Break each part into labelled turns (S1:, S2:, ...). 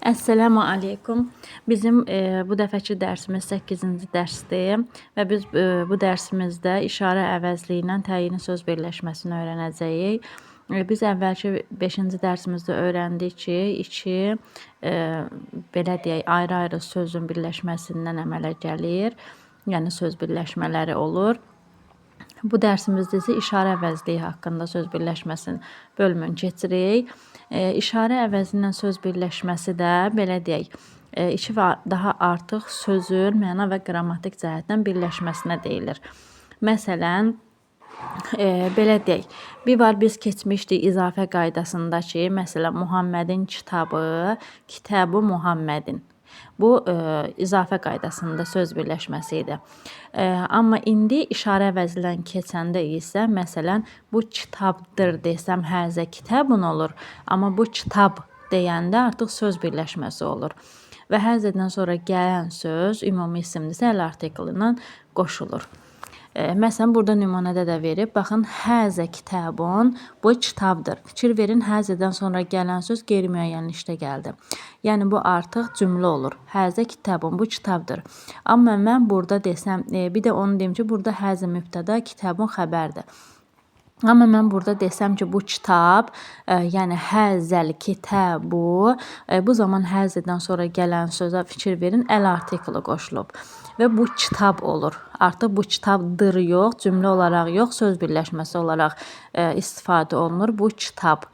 S1: Əssəlamu aleykum. Bizim bu dəfəki dərsimiz 8-ci dərsdir və biz bu dərsimizdə işarə əvəzliyi ilə təyini söz birləşməsini öyrənəcəyik. Biz əvvəlki 5-ci dərsimizdə öyrəndik ki, iki belə deyək, ayrı-ayrı sözün birləşməsindən əmələ gəlir. Yəni söz birləşmələri olur. Bu dərsimizdə isə işarə əvəzliyi haqqında söz birləşməsinin bölümünü keçirik. İşarə əvəzindən söz birləşməsi də belə deyək, iki və daha artıq sözün məna və qrammatik cəhətdən birləşməsinə deyilir. Məsələn, belə deyək, bir var biz keçmişdik izafə qaydasında ki, məsələn, Muhammədin kitabı, kitabı Muhammədin. Bu izafə qaydasında söz birləşməsi idi. Amma indi işarə əvəzindən keçəndə isə məsələn bu kitabdır desəm həzə kitabun olur. Amma bu kitab deyəndə artıq söz birləşməsi olur. Və həzədən sonra gələn söz ümumi isimdirsə əl artikli ilə qoşulur. Məsələn, burada nümunədə də verib. Baxın, həzə kitabun, bu kitabdır. Fikir verin, həzədən sonra gələn söz qeyri-müəyyənlikdə gəldi. Yəni, bu artıq cümlə olur. Həzə kitabun, bu kitabdır. Amma mən burada desəm, bir də onu deyim ki, burada həzə mübtəda, kitabun xəbərdir. Amma mən burada desəm ki, bu kitab, yəni həzəl kitabu, bu zaman həzədən sonra gələn sözə fikir verin, əl artikli qoşulub və bu kitab olur. Artıq bu kitabdır yox, cümlə olaraq yox, söz birləşməsi olaraq istifadə olunur bu kitab.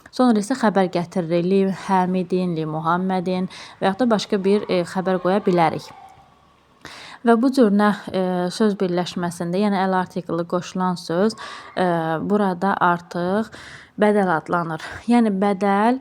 S1: Sonra isə xəbər gətiririk. Li Həmidin, li Muhammedin və yaxud da başqa bir xəbər qoya bilərik. Və bu cür nə söz birləşməsində, yəni əl artikli qoşulan söz burada artıq bədəl adlanır. Yəni bədəl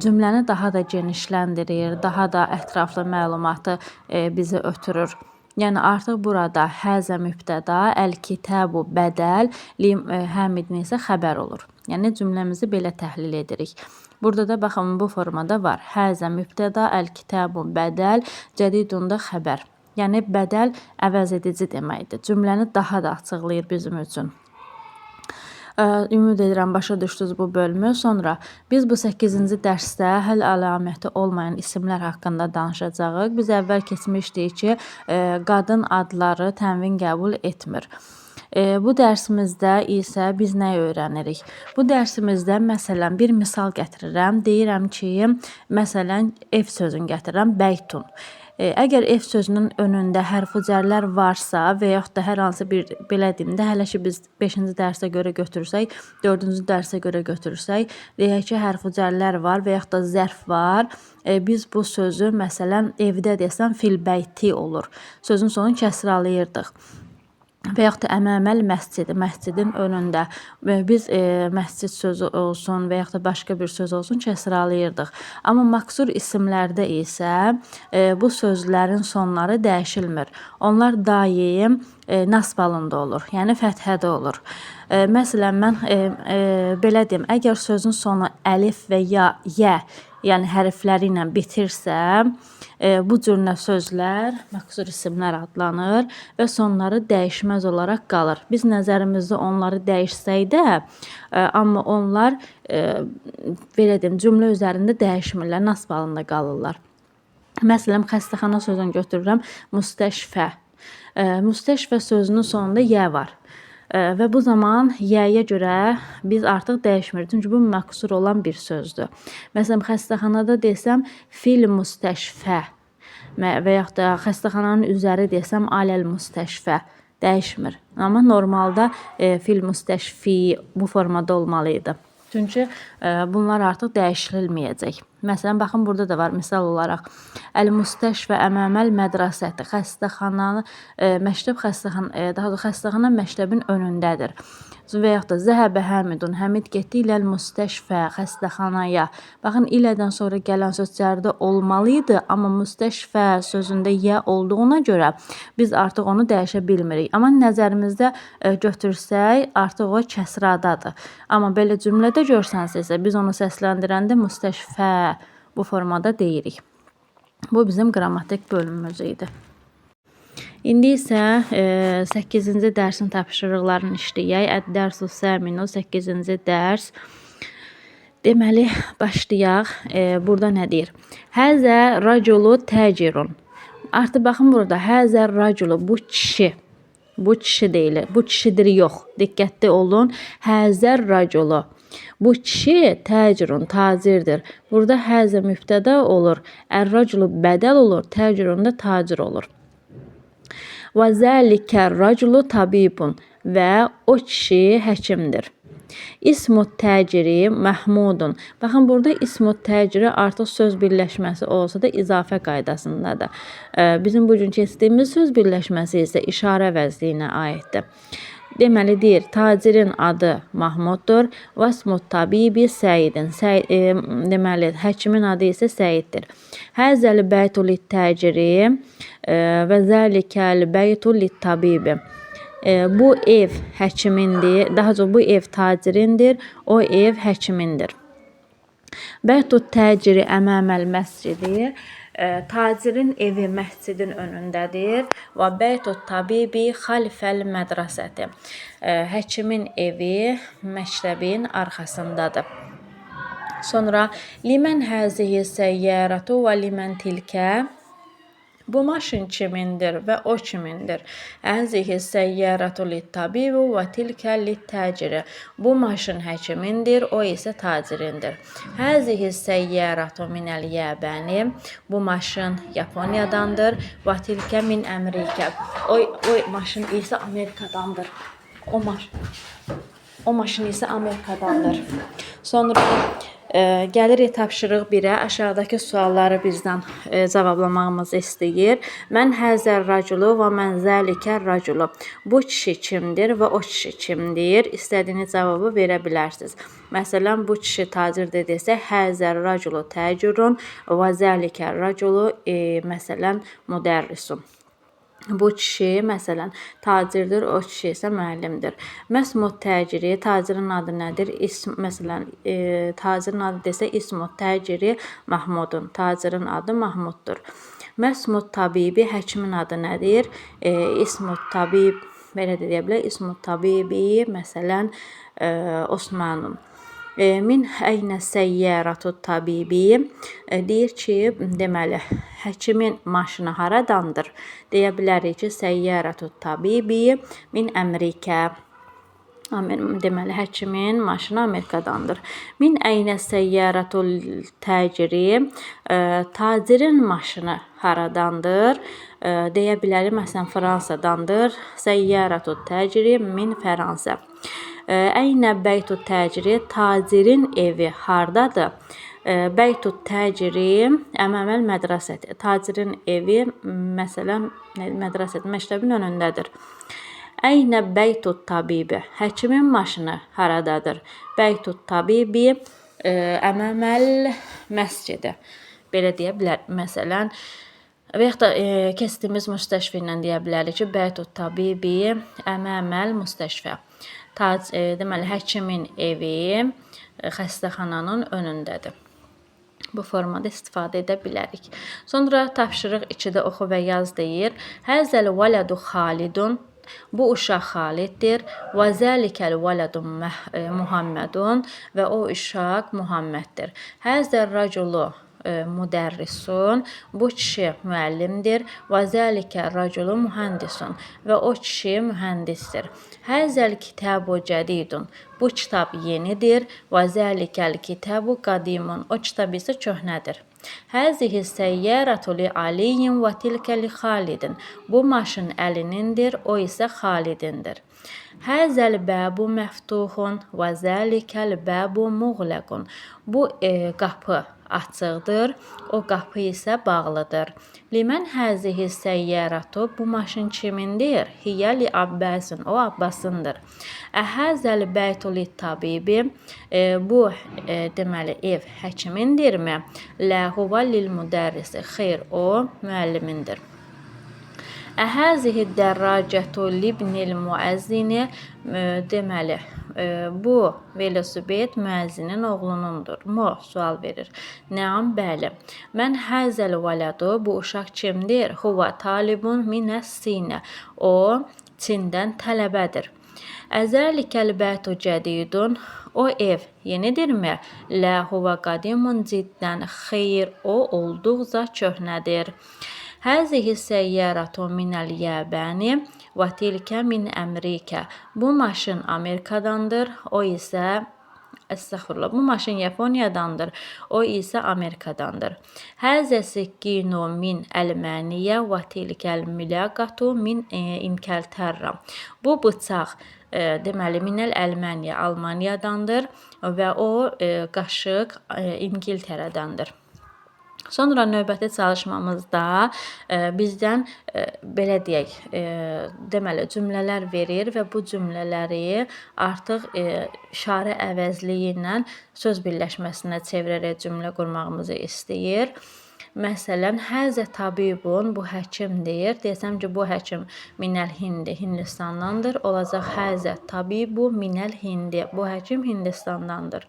S1: cümləni daha da genişləndirir, daha da ətraflı məlumatı bizə ötürür. Yəni artıq burada həzə mübtəda, əl-kitabu bədəl, li Həmidin isə xəbər olur. Yəni cümləmizi belə təhlil edirik. Burada da baxın bu formada var. Həzə mübtəda, əl-kitabu bədəl, cədidun da xəbər. Yəni bədəl əvəz edici deməkdir. Cümləni daha da açıqlayır bizim üçün. Ümid edirəm başa düşdünüz bu bölümü. Sonra biz bu 8-ci dərsdə həll əlaməti olmayan isimlər haqqında danışacağıq. Biz əvvəl keçmişdik ki, qadın adları tənvin qəbul etmir. Bu dərsimizdə isə biz nə öyrənirik? Bu dərsimizdə məsələn bir misal gətirirəm. Deyirəm ki, məsələn ev sözünü gətirirəm, bəytun. Əgər ev sözünün önündə hərf-ü cərlər varsa və yaxud da hər hansı bir belə deyim də, hələ ki biz 5-ci dərsə görə götürsək, 4-cü dərsə görə götürsək, deyək ki, hərf-ü cərlər var və yaxud da zərf var. Biz bu sözü məsələn evdə desəm fil bəyti olur. Sözün sonunu kəsralayırdıq. Və yaxud da əməməl məscidi, məscidin önündə. Biz məscid sözü olsun və yaxud da başqa bir söz olsun kəsralayırdıq. Amma maksur isimlərdə isə bu sözlərin sonları dəyişilmir. Onlar daim nasb halında olur, yəni fəthədə olur. Məsələn, mən belə deyim, əgər sözün sonu əlif və ya yə, yəni hərfləri ilə bitirsə, bu cür nə sözlər məqsur isimlər adlanır və sonları dəyişməz olaraq qalır. Biz nəzərimizdə onları dəyişsək də, amma onlar belə deyim, cümlə üzərində dəyişmirlər, nasb halında qalırlar. Məsələn, xəstəxana sözünü götürürəm, müstəşfə. Müstəşfə sözünün sonunda yə var. Və bu zaman yəyə görə biz artıq dəyişmirik. Çünki bu məqsur olan bir sözdür. Məsələn, xəstəxanada desəm fil müstəşfə və yaxud da xəstəxananın üzəri desəm aləl müstəşfə dəyişmir. Amma normalda fil müstəşfi bu formada olmalı idi. Çünki bunlar artıq dəyişilməyəcək. Məsələn, baxın burada da var misal olaraq. Əl-müstəşfə əməməl mədrasəti. Xəstəxananı, məktəb xəstəxana, daha doğrusu xəstəxana məktəbin önündədir. Və yaxud da zəhəbə Həmidun. Həmid getdi iləl müstəşfə, xəstəxanaya. Baxın, ilədən sonra gələn söz cərdə olmalı idi, amma müstəşfə sözündə yə olduğuna görə biz artıq onu dəyişə bilmirik. Amma nəzərimizdə götürsək, artıq o kəsradadır. Amma belə cümlədə görsənsə isə biz onu səsləndirəndə müstəşfə bu formada deyirik. Bu bizim qrammatik bölümümüz idi. İndi isə 8-ci dərsin tapşırıqlarını işləyək. Əd-dərsu səminu 8-ci dərs. Deməli, başlayaq. Burada nə deyir? Həzə raculu təcirun. Artıq baxın burada həzə raculu, bu kişi. Bu kişi deyilir. Bu kişidir yox. Diqqətli olun. Həzər raculu. Bu kişi təcirun, tacirdir. Burada həzə mübtəda olur. Ər-raculu bədəl olur. Təcirun da tacir olur. Və zəlikə raculu tabibun. Və o kişi həkimdir. İsmu təciri Məhmudun. Baxın, burada ismu təciri artıq söz birləşməsi olsa da izafə qaydasındadır. Bizim bu gün keçdiyimiz söz birləşməsi isə işarə vəzliyinə aiddir. Deməli, deyir, tacirin adı Mahmuddur. Vasmu tabibi Səidin. Deməli, həkimin adı isə Səiddir. Həzəl bəytu lit-təciri və zəlikəl bəytu lit-tabibi. Bu ev həkimindir. Daha çox bu ev tacirindir, o ev həkimindir. Bəytut təciri əməməl məscidi. Tacirin evi məscidin önündədir. Və bəytut tabibi xalfəl mədrəsəti. Həkimin evi məktəbin arxasındadır. Sonra limən həzihi səyyaratu və limən tilkə. Bu maşın kimindir və o kimindir? Həzihi səyyaratu lit-tabibi və tilkə lit-taciri. Bu maşın həkimindir, o isə tacirindir. Həzihi səyyaratu minəl yəbəni. Bu maşın Yaponiyadandır. Və tilkə min Əmrikə. O maşın isə Amerikadandır. O maşın isə Amerikadandır. Sonra gəlirik tapşırıq 1-ə. Aşağıdakı sualları bizdən cavablamağımızı istəyir. Mən həzər raculu və mən zəlikə raculu. Bu kişi kimdir və o kişi kimdir? İstədiyiniz cavabı verə bilərsiniz. Məsələn, bu kişi tacirdir desə, həzər raculu təcirun və zəlikə raculu, məsələn, müdərrisun. Bu kişi, məsələn, tacirdir, o kişi isə müəllimdir. Məsmut təciri, tacirin adı nədir? İsm, məsələn, tacirin adı desə, İsmut təciri Mahmudun. Tacirin adı Mahmuddur. Məsmut tabibi, həkimin adı nədir? İsmut tabib, belə də deyə bilər. İsmut tabibi, məsələn, Osmanun. Min əynə səyyaratu tabibi. Deyir ki, deməli, həkimin maşını haradandır? Deyə bilərik ki, səyyaratu tabibi min Əmrikə. Deməli, həkimin maşını Amerikadandır. Min əynə səyyaratul təciri. Tacirin maşını haradandır? Deyə bilərik, məsələn, Fransadandır. Səyyaratu təciri min Fransa. Əynə bəytut təciri, tacirin evi hardadır? Bəytut təciri əməməl mədrəsəti. Tacirin evi, məsələn, mədrəsəti, məktəbin önündədir. Əynə bəytut tabibi, həkimin maşını haradadır? Bəytut tabibi əməməl məscidi. Belə deyə bilər. Məsələn, və yaxud da keçdiyimiz müstəşfi ilə deyə bilərik ki, bəytut tabibi əməməl müstəşfə. Deməli, həkimin evi xəstəxananın önündədir. Bu formada istifadə edə bilərik. Sonra tapşırıq 2-də oxu və yaz deyir. Həzəl vələdu Xalidun. Bu uşaq Xaliddir. Və zəlikəl vələdu Muhammedun. Və o uşaq Muhammeddir. Həzəl raculu müdərrisun. Bu kişi müəllimdir. Və zəlikə raculu mühəndisun. Və o kişi mühəndisdir. Həzəl kitabu cədidun. Bu kitab yenidir. Və zəlikəl kitabu qadimun. O kitab isə köhnədir. Həzihi səyyaratu li Aliyin və tilkə li Xalidin. Bu maşın Əlinindir, o isə Xalidindir. Həzəl bəbu məftuhun və zəlikəl bəbu muğləqun. Bu qapı açıqdır, o qapı isə bağlıdır. Limən həzihi səyyaratu, bu maşın kimindir? Hiyə li Abbasin, o Abbasındır. Əhəzəl bəytu li tabibi, bu deməli ev həkimindirmi? Lə huvə lil müdərrisi, xeyr, o müəllimindir. Əhəzihi dərracətu libnil müəzzini, deməli, bu velosiped müəzzinin oğlunundur. Mu sual verir. Nəam, bəli. Mən həzəl vələdu, bu uşaq kimdir? Huvə talibun minəs sinə. O Çindən tələbədir. Əzəlikəl bəytu cədidun. O ev yenidirmi? Lə huvə qadimun ciddən. Xeyr, o olduqca köhnədir. Həzihi səyyaratu minəl yəbəni və tilkə min Əmrikə. Bu maşın Amerikadandır, o isə Əstəğfurullah. Bu maşın Yaponiyadandır, o isə Amerikadandır. Həzə sikkinu min Əlmaniya və tilkəl milaqatu min İngiltərə. Bu bıçaq deməli minəl Əlmaniya, Almaniyadandır və o qaşıq İngiltərədəndir. Sonra növbəti çalışmamızda bizdən belə deyək, deməli cümlələr verir və bu cümlələri artıq işarə əvəzliyi ilə söz birləşməsinə çevirərək cümlə qurmağımızı istəyir. Məsələn, həzə tabibun, bu həkimdir. Desəm ki, bu həkim minəl Hindi, Hindistandandır. Olacaq həzə tabibu minəl Hindi, bu həkim Hindistandandır.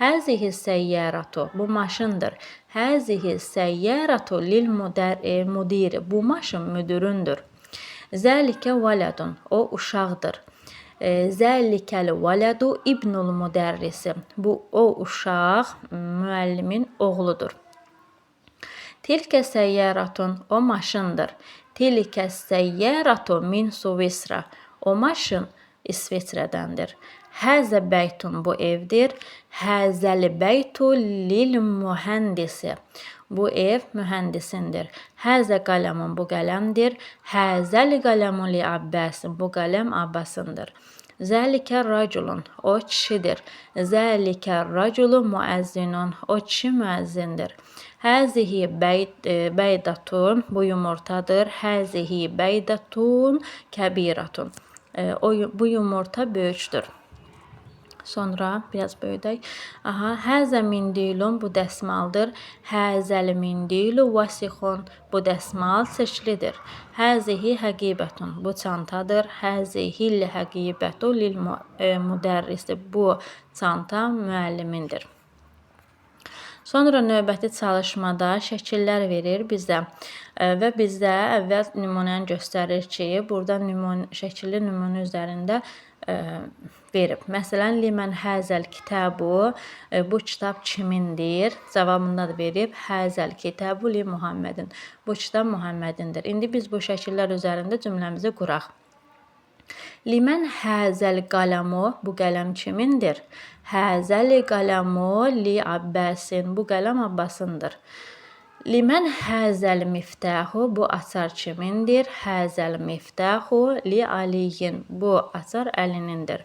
S1: Həzihi səyyaratu, bu maşındır. Həzihi səyyaratu lil mudiri, bu maşın müdüründür. Zəlikə vələdun, o uşaqdır. Zəlikəl vələdu ibnul müdərrisi, bu o uşaq müəllimin oğludur. Tilkə səyyəratun, o maşındır. Tilkə səyyəratu min Suvisra, o maşın İsveçrədəndir. Həzə bəytun, bu evdir. Həzəl bəytu lil mühəndisi. Bu ev mühəndisindir. Həzə qələmun, bu qələmdir. Həzəl qələmu li Abbasin, bu qələm Abbasındır. Zəlikə raculun, o kişidir. Zəlikə raculu müəzzinun, o kişi müəzzindir. Həzihi bəydatun, bu yumurtadır. Həzihi bəydatun kəbiratun. Bu yumurta böyükdür. Sonra biraz böyüdək. Aha, həzə mindilun, bu dəsmaldır. Həzəl mindilu vasixun, bu dəsmal seçilidir. Həzihi həqibətun, bu çantadır. Həzihil həqibətu lil müdərrisi, bu çanta müəllimindir. Sonra növbəti çalışmada şəkillər verir bizə və bizə əvvəl nümunəni göstərir ki, burada nümunə, şəkilli nümunə üzərində verib. Məsələn, limən həzəl kitabu, bu kitab kimindir? Cavabında da verib, həzəl kitabu li Muhammedin. Bu kitab Muhammedindir. İndi biz bu şəkillər üzərində cümləmizi quraq. Limən həzəl qələmu, bu qələm kimindir? Həzəl qələmu li Abbasin, bu qələm Abbasındır. Limən həzəl miftahu, bu açar kimindir? Həzəl miftahu li Aliyin, bu açar Əlinindir.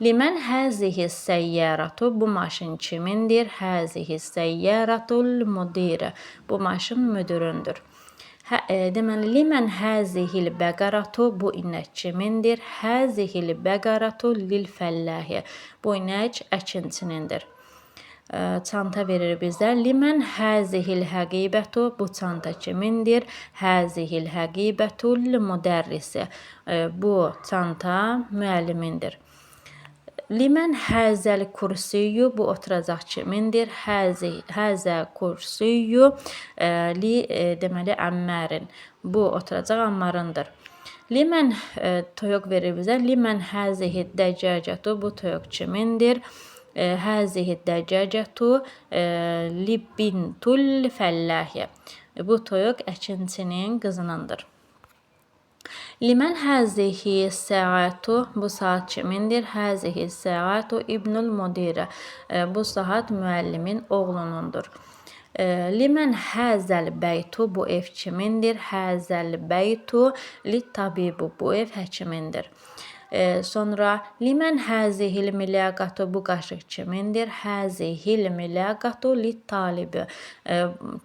S1: Limən həzihi səyyaratu, bu maşın kimindir? Həzihi səyyaratul müdir, bu maşın müdüründür. Deməli, limən həzihil bəqaratu, bu inək kimindir? Həzihil bəqaratu lil fəlləhi, bu inək əkinçinindir. Çanta verir bizə. Limən həzihil həqibətu, bu çanta kimindir? Həzihil həqibətul müdərrisi, bu çanta müəllimindir. Limən həzəl kursiyyu, bu oturacaq kimindir? Həzə kursiyyu li deməli Əmmərin. Bu oturacaq Ammarındır. Limən toyuq verir bizə. Limən həzihi dəcəcətu, bu toyuq kimindir? Həzihi dəcəcətu li bintul fəlləhi. Bu toyuq əkinçinin qızınındır. Limən həzihi səatu, bu saat kimindir? Həzihi səatu ibnul müdirə, bu saat müəllimin oğlunundur. Limən həzəl bəytu, bu ev kimindir? Həzəl bəytu li tabibu, bu ev həkimindir. Sonra limən həzihil milaqatu, bu qaşıq kimindir? Həzihil milaqatu li talibi,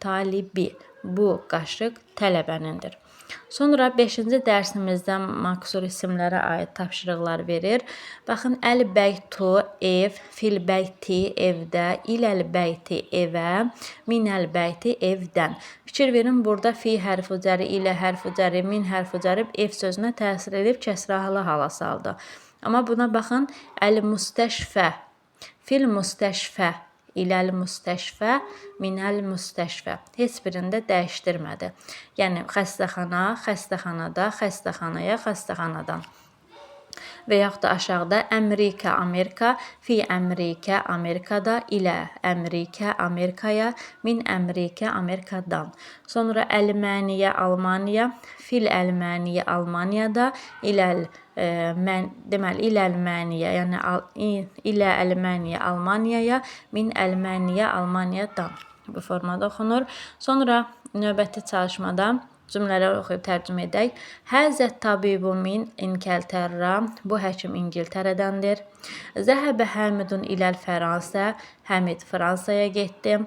S1: talibi, bu qaşıq tələbənindir. Sonra 5-ci dərsimizdə maksur isimlərə aid tapşırıqlar verir. Baxın, əl-bəytu ev, fil bəyti evdə, iləl bəyti evə, minəl bəyti evdən. Fikir verin, burada fi hərfi cəri, ilə hərfi cəri, min hərfi cəri ev sözünə təsir edib kəsralı hala saldı. Amma buna baxın, əl-müstəşfə, fil müstəşfə, iləl müstəşfə, minəl müstəşfə. Heç birində dəyişdirmədi. Yəni xəstəxana, xəstəxanada, xəstəxanaya, xəstəxanadan. Və yaxud da aşağıda Əmrikə, Amerika, fi Əmrikə, Amerikada, ilə Əmrikə, Amerikaya, min Əmrikə, Amerikadan. Sonra Əlməniyə, Almaniya, fil Əlməniyə, Almaniyada, iləl mən deməli ilə Əlməniyə, yəni ilə Əlməniyə, Almaniyaya, min Əlməniyə, Almaniyadan. Bu formada oxunur. Sonra növbəti çalışmada cümlələri oxuyub tərcümə edək. Həzə tabibu min İngiltərə. Bu həkim İngiltərədəndir. Zəhəbə Həmidun iləl Fəransə. Həmid Fransaya getdi.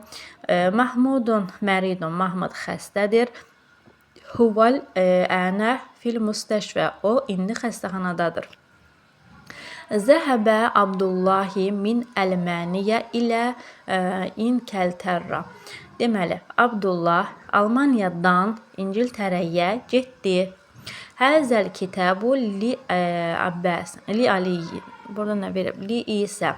S1: Mahmudun məridun. Mahmud xəstədir. Huval ənə fil müstəşfə. O indi xəstəxanadadır. Zəhəbə Abdullahi min Əlməniyə ilə İngiltərə. Deməli, Abdullah Almaniyadan İngiltərəyə getdi. Həzəl kitabu li Abbas, li Ali. Burada nə verib? Li İsa.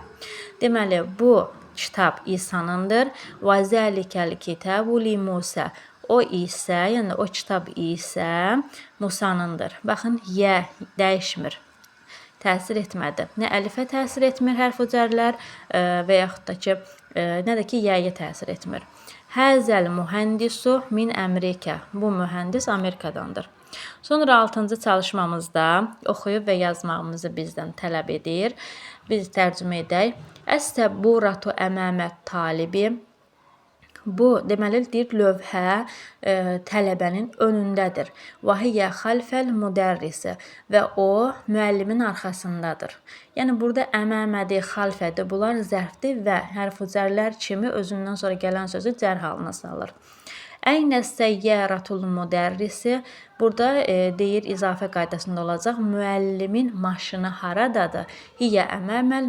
S1: Deməli, bu kitab İsa'nındır. Və zəlikəl kitabu li Musa. O isə, yəni o kitab isə Musanındır. Baxın, yə dəyişmir. Təsir etmədi. Nə əlifə təsir etmir hərf-ü cərlər və yaxud da ki, nə də ki yəyə təsir etmir. Həzəl mühəndisu min Əmrikə. Bu mühəndis Amerikadandır. Sonra 6-cı çalışmamızda oxuyub və yazmağımızı bizdən tələb edir. Biz tərcümə edək. Əs-səburatu əməmət talibi. Bu, deməli, deyir, lövhə tələbənin önündədir. Və hiyə xalfəl müdərrisi və o müəllimin arxasındadır. Yəni burada əməmədir, xalfədir. Bunlar zərfdir və hərf-ü cərlər kimi özündən sonra gələn sözü cər halına salır. Əynə səyyaratul müdərrisi burada deyir izafə qaydasında olacaq. Müəllimin maşını haradadır? Hiyə əməməl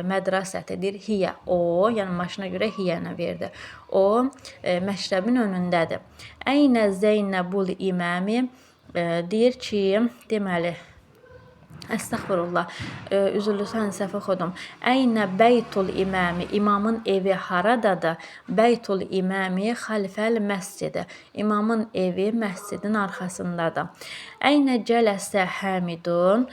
S1: mədrasəti deyir. Hiyə o, yəni maşına görə hiyəni verdi. O məktəbin önündədir. Əynə Zeynəbul iməmi deyir ki, deməli Əstəğfurullah. Üzrlü səhv oxudum. Əynə beytul iməmi? İmamın evi haradadır? Beytul iməmi xalfəl məscidi. İmamın evi məscidin arxasındadır. Əynə cələsə Həmidun?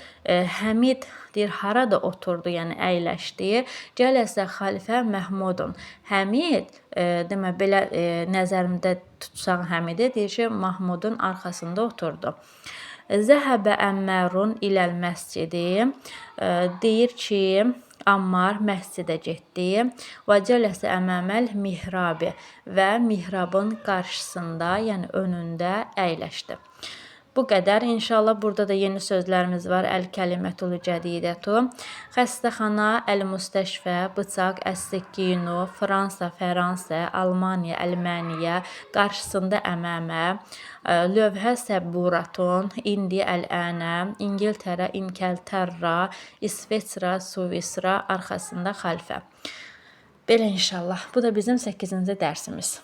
S1: Həmid deyir harada oturdu, yəni əyləşdi. Cələsə xalfə Məhmudun. Həmid demə belə nəzərimdə tutsaq Həmidi deyir ki, Mahmudun arxasında oturdu. Zəhəbə Əmmərun iləl məscidi. Deyir ki, Ammar məscidə getdi. Və cələsə əməməl mihrabi və mihrabın qarşısında, yəni önündə əyləşdi. Bu qədər. İnşallah burada da yeni sözlərimiz var. Əl-kəlimətul cədidətu. Xəstəxana, əl-müstəşfə, bıçaq, əs-sikkinu, Fransa, Fəransə, Almaniya, Əlməniyə, qarşısında əməmə, lövhə səbburatun, indi əl-ənə, İngiltərə, İnkəltərra, İsveçrə, Suvisra, arxasında xalfə. Belə inşallah. Bu da bizim 8-ci dərsimiz.